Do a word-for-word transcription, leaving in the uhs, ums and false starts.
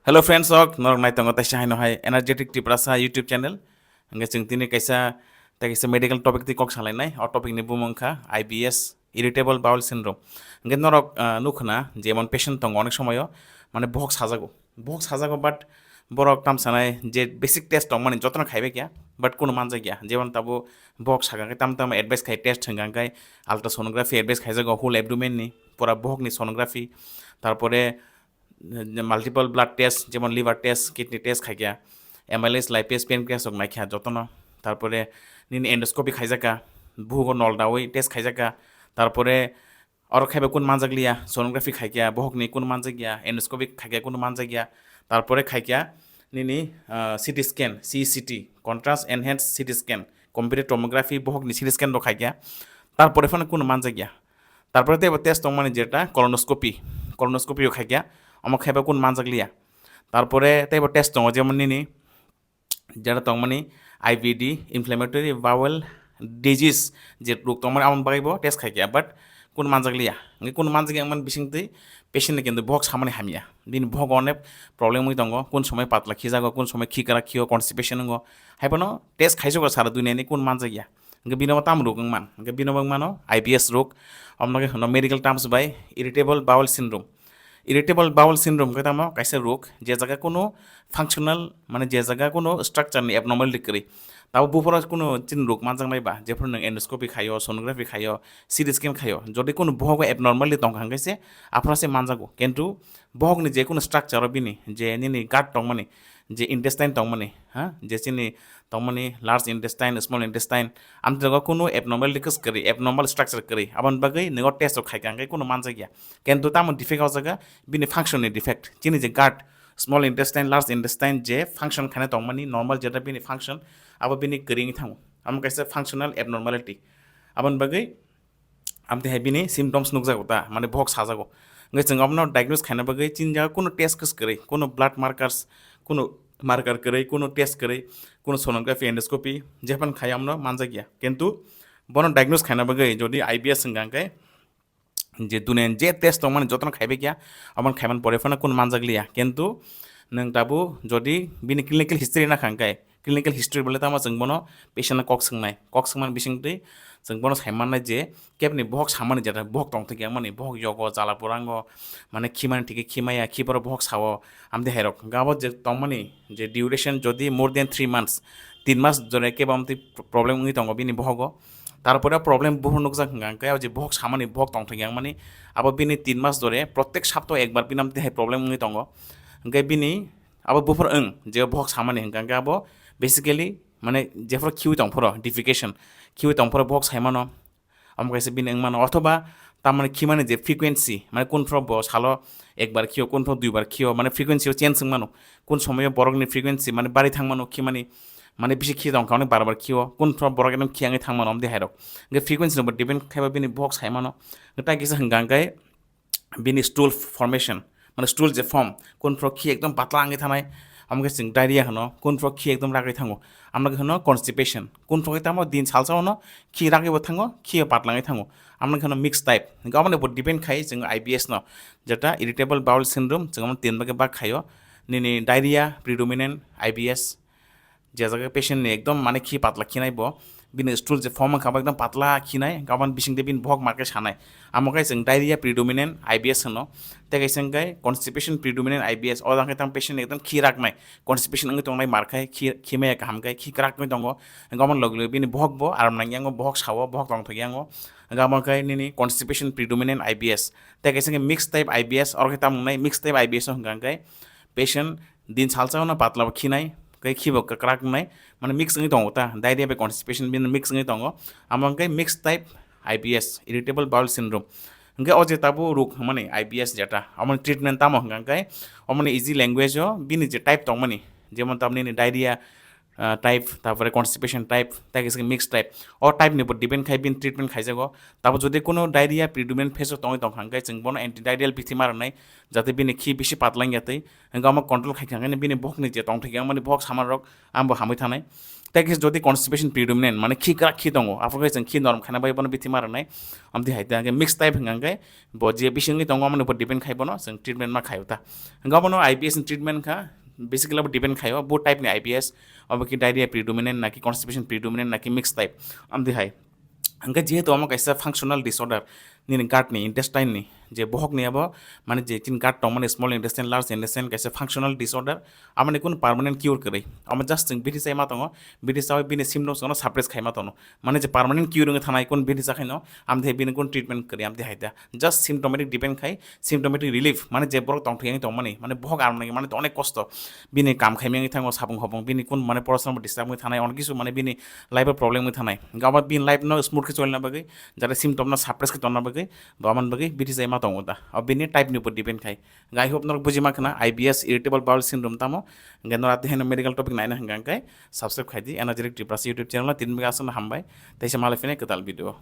Hello friends, ok, norok nai tongo taisa haino hai Energetic Tiprasa YouTube channel. Hingke chwng tini kaisa, tei kaisa medical topic twi kok salainai. O topic ni bumung kha I B S, Irritable Bowel Syndrome. Hingke norok, ah, nukhna je emon patient tongo onek somoyo, mane bohok sajago. Bohok sajago, but borok tam sanai je basic test tongmani jotono khaibai kya, but kuno manjakya. Jemon tabo bohok saka khe tam tam advice khai test hwnkha khe ultrasonography advice khaijago whole abdomen ni, pura bohok ni sonography, tarpore multiple blood test, jemon liver test, kidney test khaikya, amylase, lipase, pancreas rok naikha jotono. Tarpore nini endoscopy khaijakha, buhugo nol dawi test khaijakha. Tarpore oro khaiba kun manjakliya, sonography khaikya, bohokni kun manjakya, endoscopy khaikya kun manjakya. Tarpore khaikya nini, ah, C T scan, C E C T, contrast enhanced C T scan, computed tomography, bohokni C T scan rok khaikya. Tarpore phano kun manjakya. Tarpore teibo test tongmani jeta colonoscopy, colonoscopy o khaikya, omo khaiba kun manjakliya. Tarpore teibo test tongo, jemon nini jeta tongmani I B D, inflammatory bowel disease, je rok tongmani aboni bagwi bo test khaikya, but kun manjakliya. Hingke kun manjakya wngmani bisingtwi patient ni kintu bohok samani hamya. Bini bohok onek problem wngwi tongo, kun somoi patla khijago, kun somoi khikra khio, constipation wngo. Haiphano test khaijago sara duniani kun manjakya. Hingke bino tamo rok wngman? Hingke bino wngmano I B S rok, omo khe hwno medical terms bai irritable bowel syndrome. Irritable bowel syndrome khe tamo kaisa rok, je jaga kuno functional, mane je jaga kuno structure ni abnormality kwrwi. Tabo buphoro kuno chini rok manjaknai ba, jephuru nwng endoscopy khaio, sonography khaio, C T scan khaio, jodi kuno bohogo abnormality tongkha hwnkhe se aphuru se manjago. Kintu bohokni je kuno structure o bini je nini gut tongmani, je intestine tongmani, ha, je chini tongmani large intestine, small intestine, amtwgo kuno abnormal leakage kwrwi, abnormal structure kwrwi, aboni bagwi nogo test rok khaikha hwnkhe kuno manjakya. Kintu tamo defect o jaga, bini function ni defect, chini je gut, small intestine, large intestine je function khaina tongmani normal jeta bini function, abo bini kwrwi wngwi thango, amo kaisa functional abnormality. Aboni bagwi amtwi hai bini symptoms nukjago ta, mane bohok sajago. Hingke chwng abono diagnose khaina bagwi chini jaga kuno test kwrwi, kuno blood markers, kuno marker kwrwi, kuno test kwrwi, kuno sonography, endoscopy, jephano khai abono manjakya. Kintu bono diagnose khaina bagwi jodi I B S hwnkha hwnkhe je duniani je test tongmani jotono khaibai kya, aboni khaiman pore phano kuno manjakliya. Kintu nwng tabuk jodi bini clinical history nakha hwnkhe, clinical history bole tamo chwng bono patient no kok swngnai. Kok swngmani bisingtwi chwng bono saimannai je kebni bohok samani jeta bohok tongthok yangmani, bohok yogo, jala purango, mane khimani thike khimaya, khiboro bohok sao, amtwi hairok. Gabo je tongmani je duration jodi more than three months, tin mas jore kebo amtwi problem wngwi tongo bini bohogo. Tarpore problem buphuru nukjak hwnkha hwnkhe o je bohok samani bohok tongthok yangmani, abo bini tin mas jore protek saptao ekbar bini amtwi hai problem wngwi tongo. Hwnkhe bini abo buphuru wng je bohok samani hwnkha hwnkhe abo basically mane jephuru khiui tongphuru defecation, khiui tongphuru bohok saimano, omo kaisa bini wngmano, othoba tamani khimani je frequency, mane kunphuru bo salo ekbar khio, kunphuru duibar khio, mane frequency o change wngmano, kun somoyo borokni frequency mane bari thangmano khimani, mane bisi khi tongkha hwnwi bar bar khio, kunphuru borok ekdom khiyangwi thangmano, amtwi hairok. Hwnkhe frequency no bo depend khaiba bini bohok saimano, hwnkhe tai kisa hwnkha hwnkhe bini stool formation, mane stool je form, kunphuru khi ekdom patla wngwi thanai, amo khe chwng diarrhea hwno, kunphuru khi ekdom ragwi thango, amo khe hwno constipation, kunphuru khe tamo din salsa hwno, khi ragwi bo thango, khi patla wngwi thango, amo khe hwno mixed type, hwnkhe omo ni bo depend khai chwng I B S no, jeta irritable bowel syndrome, chwng omo tin bagwi bak khaio, nini diarrhea predominant I B S, je jaga patient ni ekdom mane khi patla khinai bo, bini stool je form wngkha bo ekdom patla khinai, aboni bisingtwi bini bohok markhe sanai. Amo khe chwng diarrhea predominant I B S hwno, tei kaisa hwnkhe constipation predominant I B S, o jagao tamo patient ekdom khi raknai, constipation wngwi tongnai markhe khi, khimaya kaham khe khi krak wngwi tongo, hwnkhe omo logi logi bini bohok bo aram nangyango, bohok sao, bohok tongthok yango, hwnkhe amo khe nini constipation predominant I B S, tei kaisa hwnkhe mixed type I B S, oro khe tamo wngnai mixed type I B S o hwnkha hwnkhe patient din salsa no patla bo khinai, tei khi bo kwkrak wngnai, mane mix wngwi tongo ta, diarrhea bai constipation bini mix wngwi tongo, amo hwnkhe mixed type I B S, irritable bowel syndrome. Hwnkhe o je tabuk rok hwnmani I B S jeta, omo ni treatment tamo hwnkha hwnkhe, omo ni easy language o bini je type tongmani, jemon tamni ni diarrhea, type, tarpore constipation type, tei kisa mixed type. O type ni bo depend khai bini treatment khaijago. Tabo jodi kuno diarrhea predominant phase o tongwi tongkha hwnkhe chwng bono antidiarrheal bithi ma rwnai, jate bini khi bisi patlang ya tei hwnkhe omo control khai kha hwnkhe bini bohok ni je tongthai yang mani bohok samar rok ambo hamwi thanai. Tei kisa jodi constipation predominant mane khi kwrak khi tongo, aphuru khe chwng khi norm khaina bai bono bithi ma rwnai. Amtwi hai tei hwnkhe mixed type hwnkhe bo je bisingni tongo amoni bo depend khai bono chwng treatment ma khaio ta. Hwnkhe obono I B S ni treatment kha, basically abo depend khaio bo type ni I B S, obo ki diarrhea predominant naki constipation predominant naki mixed type. Amtwi hai. Hwnkhe jehetu omo kaisa functional disorder, nini gut ni, intestine ni, je bohok ni abo, mane je chini gut tongmani small intestine, large intestine kaisa functional disorder, amoni kun permanent cure kwrwi. Omo just chwng bithi chai ma tongo, bithi chawi bini symptoms no suppress khai ma tongo. Mane je permanent cure wngwi thanai kun bithi chakhai no, amtwi bini kun treatment kwrwi, amtwi hai da. Just symptomatic depend khai, symptomatic relief, mane je borok tongthai yang tongmani, mane bohok armani, mane onek kosto. Bini kam khaimani thango sabung hobong, bini kun mane porosona disturb wngwi thanai, onek kisu mane bini life o problem wngwi thanai. Gaba bini life no smooth khe cholna bagwi, jate symptom no suppress khe tonna bagwi, bo amon bagwi bithi chai ma tongo da. O bini type ni upor depend khai. I hope norok buji ma khna I B S, irritable bowel syndrome tamo. Hwnkhe norok atiheno medical topic naina hwnkha hwnkhe subscribe khai di Energetic Tripura YouTube channel no. Tini bagwi aswkno hambai. Teisa malai phine kwtal video.